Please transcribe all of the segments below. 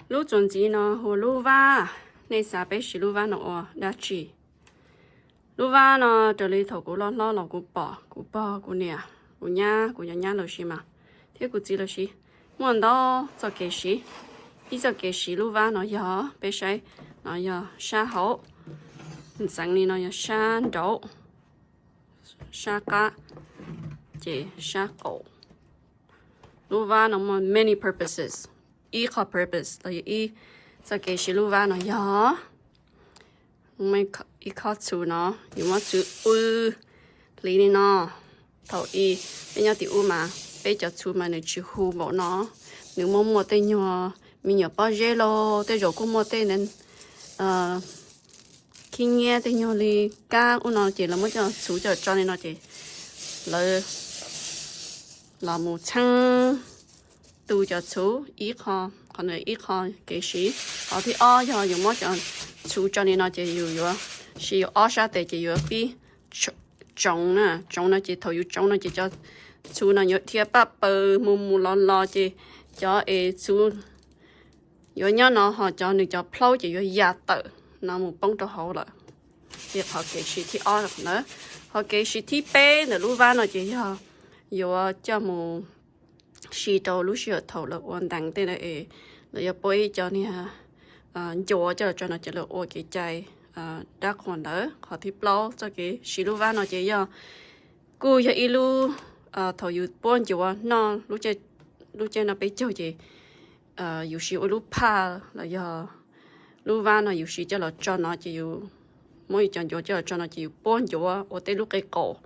Lub txuas ntxiv no hu ua lub vab. Nej xav peb siv lub vab no ua dab tsi? Lub vab no raws li thaum kuv loj hlob los kuv pom kuv pog kuv niam kuv nyab kuv cov nyab lawv siv mas, thiab kuv txiv lawv siv, muaj ntau txoj kev siv. Ib txoj kev siv lub vab no yog, peb saib, no yog sab hauv, ntxeev li no yog sab nraud, sab qab, ces sab qaum. Lub vab no muaj many purposes. Ib qho purpose los yog ib txoj kev siv lub vab no yog ib khob txhuv no, yus muab txhuv ua hliv li no. Thaum ub peb nyob tim ub mas peb cov txhuv mas nws tsis hu npaum no, nws muaj muaj tej nyuag me nyuam pob zeb los tej zaum kuj muaj tej khib nyiab tej nyuag li kab ub no ces lawv muab cov txhuv coj tso li no ces lawv los mus txheeb tu cov txhuv. Ib qho, qhov no ib qho kev siv. Qhov thib ob yog yus muab cov txhuv tso li no ces yus yuav siv yus ob sab tes ces yuav pib tsoov na. Tsoov no ces thaum yus tsoov no ces cov txhuv no yuav dhia paj paws mus mus los los ces cov es txhuv yuav nyob no ho cov nws cov plaub ces yuav ya tawm no mus poob rau hauv lawm. Ces qhov kev siv thib ob ntawd. Qhov kev siv thib peb ntawm lub vab no ces yog yuav coj mus siv rau lub sij hawm thaum lawv ua ntees tej na es lawv yuav puab ib co niag ncuav coj los tso no ces lawv ua kev cai dab qhuas ntawd. Qhov thib plaub txoj kev siv lub vab no ces yog kuj yog ib lub, thaum yus puab ncuav noj lub caij no peb caug ces yus siv ua lub phaj los yog lub vab no yus siv coj los tso no ces yus muab yus cov ncuav coj los tso no ces yus puab ncuav ua tej lub qe qaum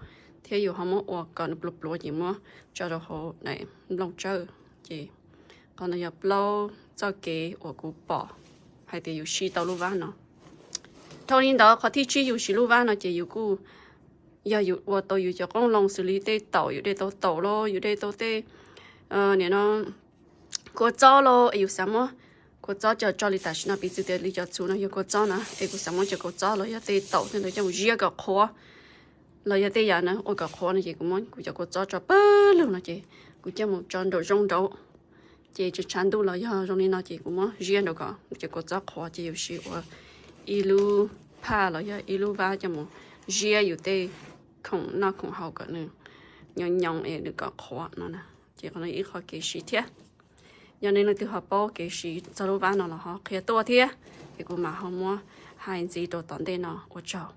thiab yus ho muab ua kom nws pluav pluav ces muab tso rau hauv nplooj tsawb. Ces qhov no yog plaub txoj kev uas kuv pom hais tias yus siv tau lub vab no. Dhau li ntawd qhov thib tsib yus siv lub vab no ces yus kuj yog yus ua tau yus cov qoob loo xws li tej taum, yus de tau taum los yus de tau tej, nim no, kua txob los es yus xav muab kua txob coj tso li tam sim no piv txwv tias li cov txhuv no yog kua txob na es kuv xav muab cov kua txob los yog tej taum tej ntawd coj mus ziab kom qhuav los yog tej yam na ua kom qhuav no ces kuv muab kuv cov kua txob tso pawg lug no ces kuv coj mus tso nraum zoov nraud. Ces tshav ntuj los yog zoo li no ces kuv muab ziab nraud kom kuv cov kua txob qhuav ces yus siv ua ib lub phaj los yog ib lub vab coj mus ziab yus tej khoom noj khoom haus kom nws nyoos nyoos es nws kom qhuav no na. Ces qhov no ib qho kev siv thiab. Yog nej leej twg ho paub kev siv txog lub vab no los ho qhia tuaj thiab, ces kuv mam ho muab hais ntxiv rau tom ntej no. Ua tsaug.